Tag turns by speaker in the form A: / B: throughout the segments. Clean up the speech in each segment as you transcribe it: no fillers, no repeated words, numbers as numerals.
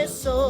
A: Jesu.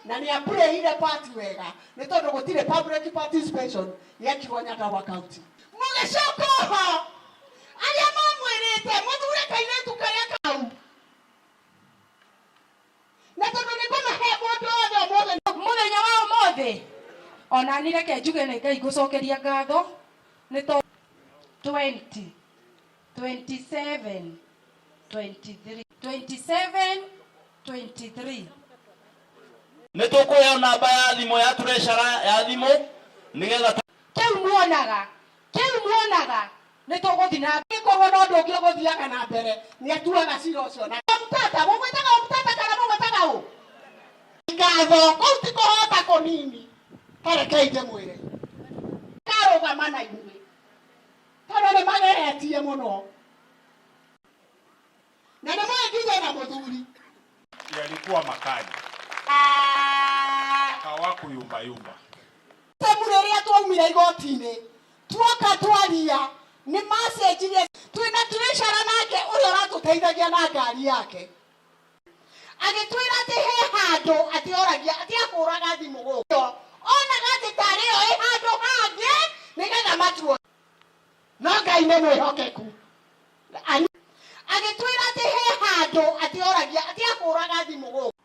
A: Na nä apurĩire party wega nä tondå gå tirä public participation yekirwo Nyandarua County. Mũgĩcoka oho arĩa mamwĩrĩte mũthure kairĩtu karĩa kau na tondũ nĩ ngũmahe mũndũ wothe ũmũthĩ.
B: Mũthenya wa ũmũthĩ ona ni reke njuge nĩ Ngai ngũcokeria ngatho nĩ to 20 27 23 27 23.
C: Nä tå kå namba ya thimå ya treasurer ya thimå nä getha.
B: Kĩu muonaga nĩ tũgũthiĩ na
A: Gĩkorwo na ũndũ ũngĩ ũgũthiaga na mbere nĩ atuaga cira ũcio na mtata mũgwĩtaga mtata kana mũgwĩtaga ũ ngatho kũu ti kũhota kũnini. Tarekei ndĩmwĩre karũgama na inyuĩ tondũ nĩ mageretie mũno na nĩ mũĩ nginya na mũthuri.
D: Yalikuwa makali, hawakuyumbayumba.
A: Temu rĩrĩa twaumire igoti-inĩ tuoka twaria nĩ macenjirie twĩna treasurer nake ũrĩa ũratũteithagia na ngari yake agĩtwĩra atĩ he handũ atĩ oragia atĩ ahũraga thimũ gũkũ onaga atĩ tarĩ yo ĩ handũ hangĩ. Nĩgetha matuo. No Ngai nĩ mwĩhokeku. Agĩtwĩra atĩ he handũ atĩ oragia atĩ ahũraga thimũ gũkũ.